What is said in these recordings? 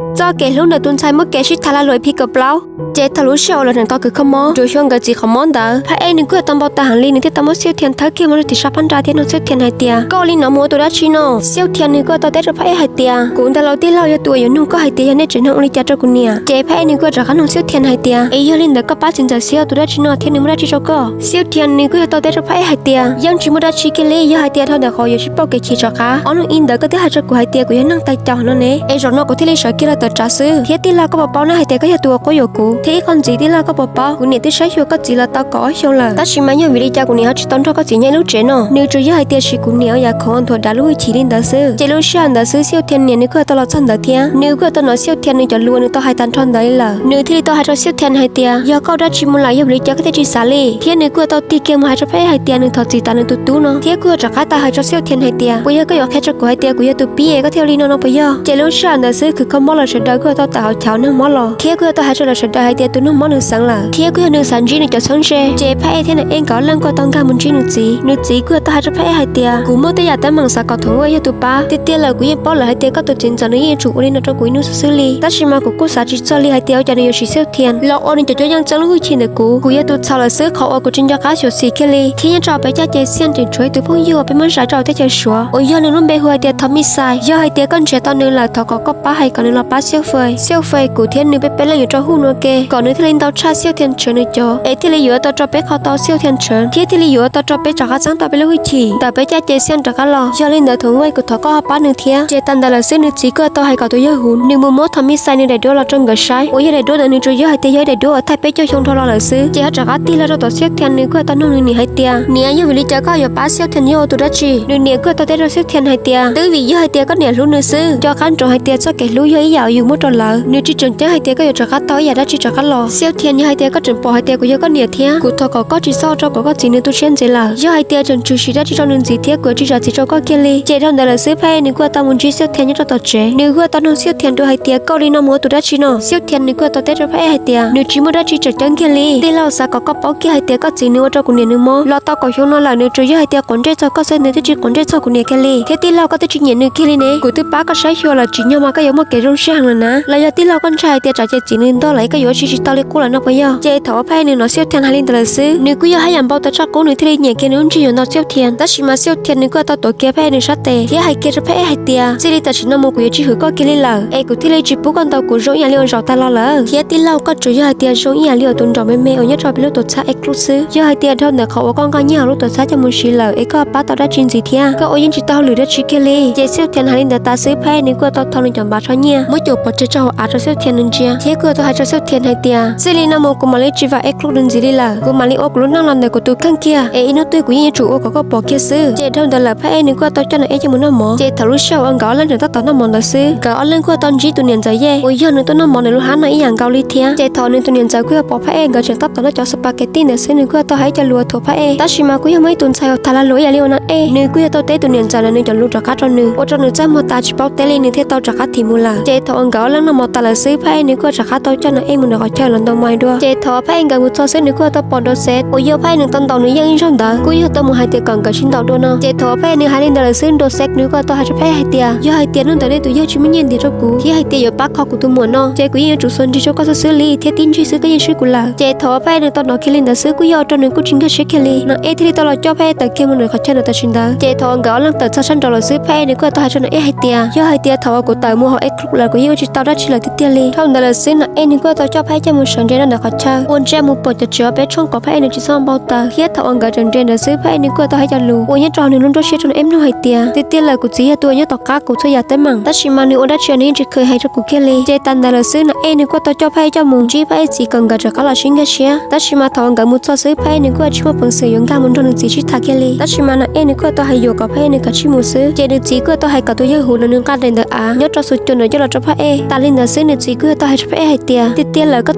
Txoj kev hlub ntawm tus ntxhais muaj kev sib tham lag luam ib phi kaum plaub. Ces thaum lub sij hawm uas lawv rov qab khwv kho mob rau xyoo nkawd txiv qhov mob ntawd, phab ej nws kuj yog tau npau taws heev li, nws thiaj tau muab Xiauj Thiam thawb kiag mus rau tim sab phab ntsa thiab nug Xiauj Thiam hais tias, koj ua li no mus ua tus dab tsi no? Xiauj Thiam nws kuj tau teb rau phab ej hais tias, kuv ntag lauj tij laug, yog tus uas yuav nug koj hais tias yog nej tseem nug ua li cas rau kuv niam. Ces phab ej nws kuj rov qab nug Xiauj Thiam hais tias, es yog li ntawd koj pab txiv ntxawm Xiab ua tus dab tsi no thiab nws muaj dab tsi rau koj? Xiauj Thiam nws kuj yog tau teb rau phab ej hais tias, yeej tsis muaj dab tsi kiag li, yog hais tias dhau ntawm qhov yuav sib pauj kev chim rov qab ob hnub ib ntawd koj twb hais rau kuv hais tias kuv yog neeg tais caus no ne, es zaum no kuv thiaj li sawv kiag los tawm tsam xwb. Thiab tij laug koj puas paub na hais tias koj yog tus uas quab yuam kuv, thiab ib qho ntxiv tij laug koj puas paub kuv niam twb saib xyuas koj txiv los tau kaum ob xyoo lawm, tab sis mas yog vim li cas kuv niam ho tsis tau nrog koj txiv nyob ib lub tsev no? Nws tsuas yog hais tias siv kuv niam ua yam khoom nthuav dav lub hwj chim li ntawd xwb. Ces lub sij hawm ntawd xwb Xiauj Thiam niam nws kuj tau los txog ntawd thiab nws kuj tau hnov Xiauj Thiam nws cov lus uas nws tau hais tag nrho ntawd li lawm. Nws thiaj li tau hais rau Xiauj Thiam hais tias, yog koj ua dab tsi mus lawm, yog vim li cas koj thiaj tsis xav li? Thiab nws kuj tau tig kiag mus hais rau phab ej hais tias nws thov txim tas nws tus tub no, thiab kuj rov qab tau hais rau Xiauj Thiam hais tias, puas yog koj yuav qhia rau kuv hais tias kuv yog tus pib es koj thiaj ua li no no puas yog? Ces lub sij hawm ntawd xwb khwv kho mob los sawv daws kuj tau tawm hauv chav nug mob los, thiab kuj tau hais rau lawv sawv daws hais tias tus nug mob nws xeev lawm, thiab kuj yog nws xav ntsib nws cov txheeb ze. Ces phab ej thiab niam ej nkawd ob leeg kuj tau nkag mus ntsib nws txiv. Nws txiv kuj tau hais rau phab ej hais tias, kuv muaj tej yam teeb meem xav kom Thoom Vaj yog tus pab. Tiag tiag lawm kuv yeej paub lawm hais tias koj tus txiv ntxawm nws yeej yuav tsum ua li no rau kuv ib hnub xwb xwb li, tab sis mas kuv kuj xav tsis txog li hais tias ua cas nws yuav siv Xiauj Thiam los ua nws cov cuab yeej txeeb lub hwj chim ntawm kuv. Kuv yog tus txhaum lawm xwb qhov uas kuv tsis nco qab xyuam xim kiag li. Thiab nyob rau peb caj ces Xiaj tseem tshuav ib tug phooj ywg uas peb muab zais rau teb chaws Suav uas yog nws lub npe hu hais tias Thov Mis Xais. Yog hais tias koj nrhiav tau nws lawm thov kom koj pab hais kom nws los pab Xiauj Fais. Xiauj Fais kuv thiab nws peb peb leej yuav rau hu no ke kom nws thiaj li ntau tshaj Xiauj Thiam Ntshav nws cov, es thiaj li yuav ua tau rau peb qhau tau Xiauj Thiam Ntshav, thiab thiaj li yuav ua tau rau peb rov qab txeeb tau peb lub hwj chim. Ntawm peb caj ces Xiaj rov qab los. Yog li ntawd Thoom Vaj kuv thov koj ho pab nws thiab. Ces tas ntawd lawm xwb nws txiv kuj tau hais kom tus yawg Huv nws mus muab Thov Mis Xais nws daim duab los rau nkawd saib, uas yog daim duab ntawd nws tsuas yog hais tias yog ib daim duab uas thaij peb caug xyoo dhau los lawm xwb. Ces ho rov qab tig los rau tom Xiauj Thiam nws kuj tau nug nws niam hais tias, niam, yog vim li cas koj yuav pab Xiauj Thiam yog ua tus dab tsi? Nws niam kuj tau teb rau Xiauj Thiam hais tias twb vim yog hais tias koj niam hlub nws xwb. Nco qab ntsoov hais tias txoj kev hlub yog ib yam uas yus muab rau lawv, nws tsis tseem ceeb hais tias koj yuav rov qab tau ib yam dab tsi rov qab los. Xiauj Thiam, yog hais tias koj tseem pom hais tias kuv yog koj niam thiab, kuv thov kom koj tsis txhob ua rau kom koj txiv nws tu siab ntxiv lawm. Yog hais tias tseem tshwm sim dab tsi rau nws ntxiv thiab kuv yuav tsis zam txim rau koj kiag li. Ces dhau ntawd lawm xwb phab ej nws kuj tau mus ntsib Xiauj Thiam nyob rau tom tsev. Nws kuj tau nug Xiauj Thiam dua hais tias koj ua li no mus ua tus dab tsi no? Xiauj Thiam nws kuj tau teb rau phab ej hais tias nws tsis muaj dab tsi tseem ceeb kiag li. Tij laug, xav kom koj paub kiag hais tias koj txiv nws ua rau kuv niam nws mob los tau kaum xyoo no lawm, nws tsuas yog hais tias quav ntsej txog koj xwb, nws twb tsis quav ntsej txog kuv niam kiag li. Thiab tij laug, koj twb tsis nyiam nws kiag li ne. Kuv twb pab koj saib xyuas lawm, tsim nyog mas koj yuav muaj kev zoo siab heev lawm na. Los yog tij laug koj ntshai hais tias tsam ces txiv nws ntog lawm es koj yuav ua si tsis tau li qub lawm no puas yog? Ces thaum uas phab ej nws hnov Xiauj Thiam hais li ntawd lawm xwb, nws kuj yog haj yam npau taws tshaj qub, nws thiaj li nyiam kiag nws lub ntsej yuav ntaus Xiauj Thiam. Tab sis mas Xiauj Thiam nws kuj tau tuav kiag phab ej nws sab tes thiab hais kiag rau phab ej hais tias txij li tam sim no mus kuv yuav tsis hwm koj kiag li lawm, es kuv thiaj li tsis pub koj ntaus kuv zoo ib yam li uas zaum tas los lawm. Thiab tij laug, koj tsuas yog hais tias zoo ib yam li uas tus nraum me me uas nyob rau peb lub tuam txhab X Club xwb. Yog hais tias dhau ntawm qhov uas koj nqa nyiaj hauv lub tuam txhab coj mus siv lawm es koj pab tau dab tsi ntxiv thiab? Koj ua yeej tsis tau hauj lwm dab tsi kiag li. Ces Xiauj Thiam hais li ntawd tas xwb phab ej nws kuj tau thau nws cov npav tsho nyiaj muab cuam pov tseg rau hauv av rau Xiauj Thiam nws ntsia, thiab kuj tau hais rau Xiauj Thiam hais tias txij li no mus kuv mam li tsis vam X Club nws ntxiv li lawm. Kuv mam li ua kuv lub neej los ntawm kuv tus kheej kiag, es ib hnub twg kuv yeej yuav tsum ua kom koj pom kiag xwb. Ces dhau ntawd lawm phab ej nws kuj tau coj Nas Ej coj mus noj mov. Ces thaum lub sij hawm uas nkawd ob leeg tseem tab tom noj mov ntawd xwb, nkawd ob leeg kuj tau ntsib tus niam ntxawm Yej uas yog nws tuaj noj mov nws lub hab no ib yam nkaus li thiab. Ces thaum nws tus niam ntxawm kuj yog pom phab ej nkawd tseem tab tom noj cov spaghetti ntawd xwb, nws kuj tau hais cov lus thuam phab ej. Tab sis mas kuj yog muaj ib tus ntxhais uas tham lag luam ib yam li uas Nas Ej, nws kuj yog tau teb tus niam ntxawm ntawd nws cov lus rov qab rau nws, ua rau nws txaj muag tas tsis paub teb li, nws thiaj tau rov qab thim mus lawm. Ces thaum uas nkawd ob leeg noj mov tas lawm xwb, phab ej nws kuj rov qab tau coj Nas Ej mus nram qhov chaw los ntaus mais dua. Ces thaum uas phab ej nkawd mus txog xwb, nws kuj tau pom Rose uas yog phab ej nws tau ntaus nws yeej ib zaug ntawd, kuj yog tau mus hais tias kom nkawd sib ntaus dua no. Ces thaum uas phab ej nws hais li ntawd lawm xwb, Rose nws kuj tau hais rau phab ej hais tias yog hais tias hnub ntawd nej tus yawg tsis muaj nyiaj ntiag rau kuv thiab hais tias yuav pab kho kuv tus muam no, ces kuv yeej yuav tsum xuas nrig rau koj xwb xwb li, thiab tib ntsig xwb koj yeej swb kuv lawm. Ces thaum uas phab ej nws tau hnov kiag li ntawd xwb, kuj yog ua rau nws kuj tsis nkag siab kiag li. Nas Ej thiaj li tau los coj phab ej tawm kiag mus nram qhov chaw ntawd tam sim ntawd. Ces thaum uas nkawd ob leeg tawm txog sab nraud lawm xwb, phab ej nws kuj tau hais rau Nas Ej hais tias yog hais tias thaum uas kuv tawm mus hauv X Club lawm kuv yeej ua tsis tau dab tsi lawm tiag tiag li. Dhau ntawd lawm xwb, Nas Ej nws kuj tau coj phab ej coj mus sawv nres rau ntawm qhov chaw ua ntsia mus pom cov tsev ob peb tshooj kom phab ej nws tsis txhob npau taws. Thiab thaum uas nkawd tseem nres ntawd xwb, phab ej nws kuj tau hais cov lus uas nyob rau hauv nws lub nruab siab rau Nas Ej mloog hais tias tiag tiag lawm kuv txiv yog tus uas nyob tom qab kuv txhua yam teeb meem, tab sis mas nws ua dab tsi nws yeej tsis kheev hais rau kuv kiag li. Ces tas ntawd lawm xwb, Nas Ej nws kuj tau coj phab ej coj mus ntsib phab ej txiv kom nkawd rov qab los sib nkag siab. Tab sis mas thaum uas nkawd mus txog xwb, phab ej nws kuj tsis muaj peev xwm yuav nkag mus nrog nws txiv sib tham kiag li. Tab sis mas Nas Ej nws kuj tau hais yuam kom phab ej nws kav tsij mus xwb. Ces nws txiv kuj tau hais kom tus yawg Huv no nws nqa daim ntawv av nyob rau xus cuas ntawd coj los rau phab ej. Tas li ntawd xwb, nws txiv kuj tau hais rau phab ej hais tias tiag tiag lawm, koj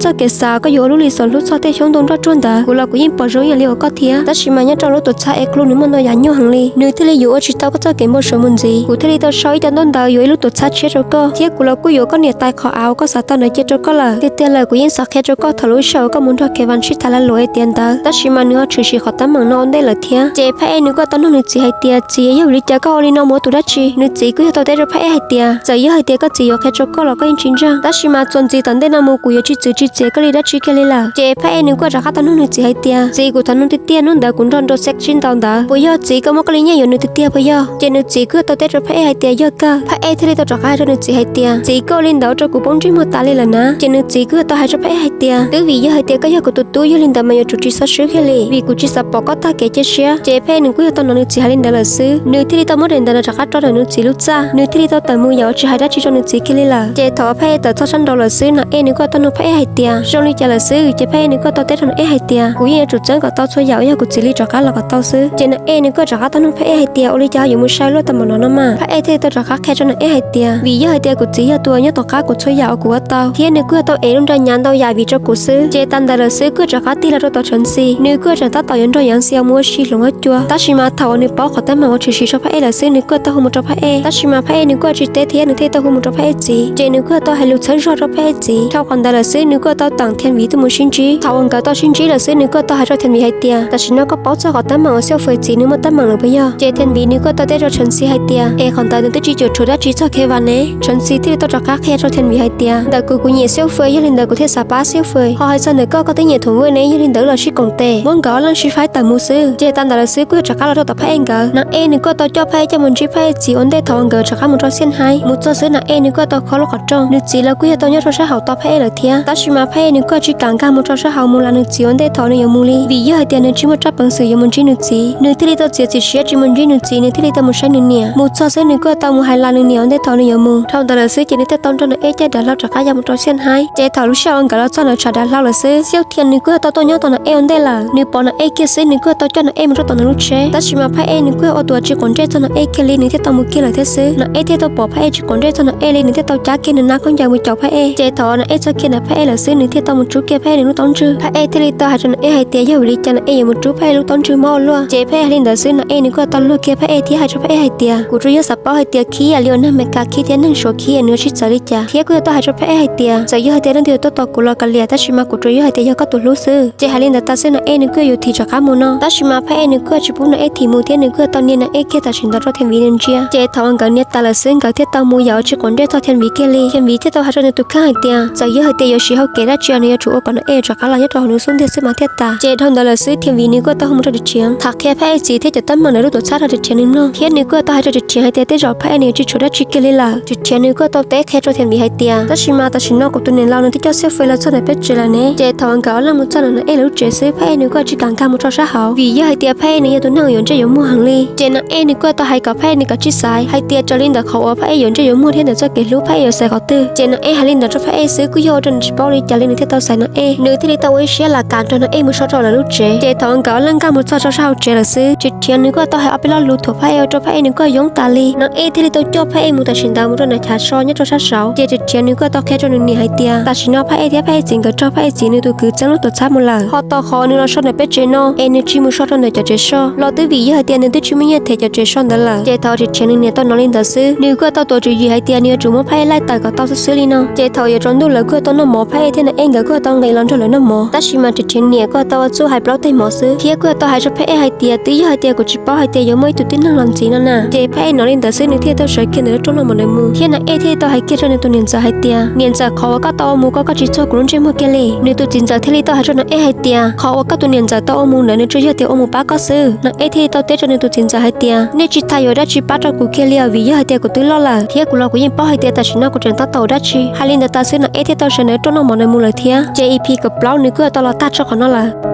txoj kev xav koj yuav ua lub Li Xos Hlub txog tej xyoob ntoo nroj ruag ntawd, kuv los kuv yeej pom zoo ib yam li uas koj thiab. Tab sis mas nyob rau lub tuam txhab X Club nws muaj ntau yam nyuaj heev li, nws thiaj li yuav ua tsis tau koj txoj kev npau suav mus ntxiv. Kuv thiaj li tau sau ib co ntaub ntawv yuav ib lub tuam txhab tshiab rau koj, thiab kuv los kuj yuav koj niam tais qhov av uas koj xav tau ntawd cia rau koj lawm. Tiag tiag lawm, kuv yeej xav qhia rau koj thaum lub sij hawm uas koj mus nrog Kevin sib tham lag luam es tiav ntawd, tab sis mas nws ho tshwm sim qhov teeb meem no ua ntej lawm thiab. Ces phab ej nws kuj tau nug nws txiv hais tias txiv, yog vim li cas koj ua li no mus ua tus dab tsi? Nws txiv kuj yog tau teb rau phab ej hais tias txawm yog hais tias koj txiv yuav qhia tso koj los koj yeej tsis ntseeg. Tab sis mas txuas ntxiv tom ntej no mus kuv yuav tsis txwv tsis txiav koj li dab tsi kiag li lawm. Ces phab ej nws kuj rov qab tau nug nws txiv hais tias, txiv, kuv thov nug tiag tiag, hnub ntawd kuv nrog nrau sex sib ntaus ntawd, puas yog txiv koj muab koj li nyiaj yuav nws tiag tiag puas yog? Ces nws txiv kuj tau teb rau phab ej hais tias, yog kawg. Phab ej thiaj li tau rov qab hais rau nws txiv hais tias, txiv, koj ua li ntawd rau kuv poob ntsej muag tas li lawm na. Ces nws txiv kuj tau hais rau phab ej hais tias, twb vim yog hais tias koj yog kuv tus tub, yog li ntawd mas yuav tsum tsis txhob swb kiag li, vim kuv tsis xav pom koj tag kev cia siab. Ces phab ej nws kuj yog tau hnov nws txiv hais li ntawd lawm xwb, nws thiaj li tau muab daim ntawv no rov qab rau ntawm nws txiv lub txaj, nws thiaj li tau tawm mus yam uas tsis hais dab tsi rau nws txiv kiag li lawm. Ces thaum phab ej tawm txog sab nraud lawm xwb, nam ej nws kuj tau nug phab ej hais tias, zoo li cas lawm xwb? Ces phab ej nws kuj tau teb rau nam ej hais tias, kuv yeej yuav tsum txeeb kom tau txhua yam uas yog kuv txiv li rov qab los kom tau xwb. Ces nam ej nws kuj rov qab tau nug phab ej hais tias, ua li cas yuav mus sai luaj tag npaum no no mas? Phab ej thiaj li tau rov qab qhia rau nam ej hais tias, vim yog hais tias kuv txiv yog tus uas nyob tom qab kuv txhua yam uas kuv ua tau, thiab nws kuj tau ev lub nra nyav ntau yam vim rau kuv xwb. Ces tas ntawd lawm xwb kuj rov qab tig los rau tom Tshav Ntxi, nws kuj tseem tab tom yuav nrog Yav Ntxi ua mus ua si hloov huab cua. Tab sis mas thaum uas nws paub qhov teeb meem uas tshwm sim rau phab ej lawm xwb, nws kuj tau hu mus rau phab ej, tab sis mas phab ej nws kuj tsis teb thiab nws thiaj tau hu mus rau phab ej txiv. Ces nws kuj tau hais lus txhawb zog rau phab ej txiv. Dhau qhov ntawd lawm xwb nws kuj tau teem Thiaj Vim tuaj mus sib ntsib. Thaum uas nkawd tau sib ntsib lawm xwb nws kuj tau hais rau Thiaj Vim hais tias, tam sim no koj paub txog qhov teeb meem uas Xiauj Fawm txiv nws muaj teeb meem lawm puas yog? Ces Thiaj Vim nws kuj tau teb rau Tshav Ntxi hais tias, es qhov ntawd nws twb tsis cuam tshuam dab tsi txog Khev Vam ne. Tshav Ntxi thiaj li tau rov qab qhia rau Thiaj Vim hais tias, ntawm kuv kuv nyiam Xiauj Fawm, yog li ntawd kuv thiaj xav pab Xiauj Fawm. Ho hais txog ntawm koj, koj twb nyiam Thum Vwj ne, yog li ntawd los sib koom tes, muab nkawd ob leeg sib faib tawm mus xwb. Ces tas ntawd lawm xwb kuj rov qab los rau tom phab ej nkawd. Nam ej nws kuj tau coj phab ej coj mus ntsib phab ej txiv ua ntej thaum uas nkawd rov qab mus rau Xiaj Haib. Mus txog xwb nam ej nws kuj tau khob lub qhov rooj, nws txiv los kuj yog tau nyob rau sab hauv tos phab ej lawm thiab. Tab sis mas phab ej nws kuj tsis kam nkag mus rau sab hauv mus las nws txiv ua ntej thaum nws yuav mus li, vim yog hais tias nws tsis muaj rab peev xwm yuav mus ntsib nws txiv. Nws thiaj li tau txiav txim siab tsis mus ntsib nws txiv, nws thiaj li tau mus saib nws niam. Mus txog xwb nws kuj tau mus hais las nws niam ua ntej thaum nws yuav mus. Dhau ntawd lawm xwb ces nws thiaj tau nrog nam ej caij dav hlau rov qab ya mus rau Xiaj Haib. Ces thaum lub sij hawm uas nkawd los txog ntawm tshav dav hlau lawm xwb, Xiauj Thiaj nws kuj tau tuaj nyob tos nam ej ua ntej lawm. Nws pom nam ej kiag xwb nws kuj tau coj nam ej mus rau tom nws lub tsheb. Tab sis mas phab ej nws kuj ua tus tsis quav ntsej txog nam ej kiag li, nws thiaj tau mus kiag lawm thiab xwb. Nam ej thiaj tau pom phab ej tsis quav ntsej txog nam ej li, nws thiaj tau cab kiag nws nab khaub ncaws mus caum phab ej. Ces thaum nam ej txog kiag ntawm phab ej lawm xwb nws thiaj tau mus rub kiag phab ej nws lub taub ntswg. Phab ej thiaj li tau hais rau nam ej hais tias yog vim li cas nam ej yuav mus rub phab ej lub taub ntswg mob ua luaj. Ces phab ej hais li ntawd xwb nam ej nws kuj tau luag kiag phab ej thiab hais rau phab ej hais tias, kuv tsuas yog xav paub hais tias khib yam li uas neeg Meskas khib thiab neeg Suav khib nws yuav sib txawv li cas. Thiab kuj yog tau hais rau phab ej hais tias, txawm yog hais tias leej twg yuav tuaj tos kuv los kav liam, tab sis mas kuv tsuas yog hais tias yog koj tus hlub xwb. Ces hais li ntawd tas xwb nam ej nws kuj yuav thim rov qab mus no, tab sis mas phab ej nws kuj tsis pub nam ej thim mus thiab nws kuj tau nias nam ej kiag tam sim ntawd rau Thiaj Vim nws ntsia. Ces thaum uas nkawd nias tas lawm xwb nkawd thiaj tau mus yam uas tsis quav ntsej txog Thiaj Vim kiag li. Thiaj Vim thiaj tau hais rau nws tus kheej hais tias, txawm yog hais tias yuav siv hauv kev dab tsi nws yuav tsum ua kom nam ej rov qab los nyob rau hauv nws xub ntiag xwb mas thiaj tas. Ces dhau ntawd lawm xwb Thiaj Vim nws kuj tau hu mus rau Ris Thiav tham qhia phab ej txiv thiab cov teeb meem ntawm lub tuam txhab rau Ris Thiav nws mloog, thiab nws kuj tau hais rau Ris Thiav hais tias tej zaum phab ej nws yuav tsis tshuav dab tsi kiag li lawm. Ris Thiav nws kuj tau teb qhia rau Thiaj Vim hais tias, tab sis mas tam sim no kuv tus niam laus nws twb coj Xiauj Fawm los txog ntawm peb tsev lawm ne. Ces thaum uas nkawd ob leeg mus txog ntawm nam ej lawv lub tsev xwb phab ej nws kuj tsis kam nkag mus rau sab hauv, vim yog hais tias phab ej nws yog tus neeg uas yuav ntsej yuav muag heev li. Ces nam ej nws kuj tau hais kom phab ej nws kav tsij xaiv hais tias raws li ntawm qhov uas phab ej yuav ntsej yuav muag thiab ntawm txoj kev hlub phab ej yuav xaiv qhov twg. Ces nam ej hais li ntawd rau phab ej xwb kuj yog ua rau nws tsis paub li cas li nws thiaj tau xaiv nam ej. Nws thiaj li tau ua ib siab lam kam nrog nam ej mus so rau lawv lub tsev. Ces thaum uas nkawd ob leeg nkag mus txog rau sab hauv tsev lawm xwb, Ris Thiav nws kuj tau hais ob peb lo lus thuam phab ej ua rau phab ej nws kuj yoob tas li. Nam ej thiaj li tau coj phab ej mus tam sim ntawd mus rau nram chav so nyob rau sab saud. Ces Ris Thiav nws kuj tau qhia rau nws niam hais tias tam sim no phab ej thiab phab ej txiv nkawd raug phab ej txiv nws tus kwv txeeb lub tuam txhab mus lawm. Ho tau qhov nws los so ntawm peb tsev no es nws tsis mus so rau ntawm cov tsev so los twb vim yog hais tias nws twb tsis muaj nyiaj them cov tsev so ntawd lawm. Ces thaum Ris Thiav nws niam tau hnov li ntawd xwb, nws kuj tau tuav tswv yim hais tias nws yuav tsum muab phab ej laij tawm kom tau xwb xwb li no. Ces thaum yuav tsaus ntuj lawv kuj tau noj mov, phab ej thiab nam ej nkawd kuj tau nqis los nrog lawv noj mov. Tab sis mas Ris Thiav niam kuj tau ua txuj hais plaub teg mov xwb, thiab kuj tau hais rau phab ej hais tias twb yog hais tias kuv tsis paub hais tias yuav muaj ib tug tib neeg los ntxiv no na. Ces phab ej hnov li ntawd xwb nws thiaj tau sawv kiag ntawm lub rooj noj mov ntawd mus, thiab nam ej thiaj tau hais kiag rau nws tus niam ntxawm hais tias niam ntxawm, qhov uas koj tau ua mus koj, koj tsis txuag kuv lub ntsej muag kiag li. Nws tus txiv ntxawm thiaj li tau hais rau nam ej hais tias qhov uas koj tus niam ntxawm tau ua mus ntawd nws tsuas yog tias ua mus pab koj xwb. Nam ej thiaj li tau teb rau nws tus txiv ntxawm hais tias nej tsis tas yuav dab tsi pab rau kuv kiag li os, vim yog hais tias kuv twb loj lawm, thiab kuv los kuv yeej paub hais tias tam sim no kuv tseem tab tom ua dab tsi. Hais li ntawd tas xwb nam ej thiaj tau sawv ntawm lub rooj noj mov ntawd mus lawm thiab. Ces E P kaum plaub nws kuj tau los tag tso qhov no lawm.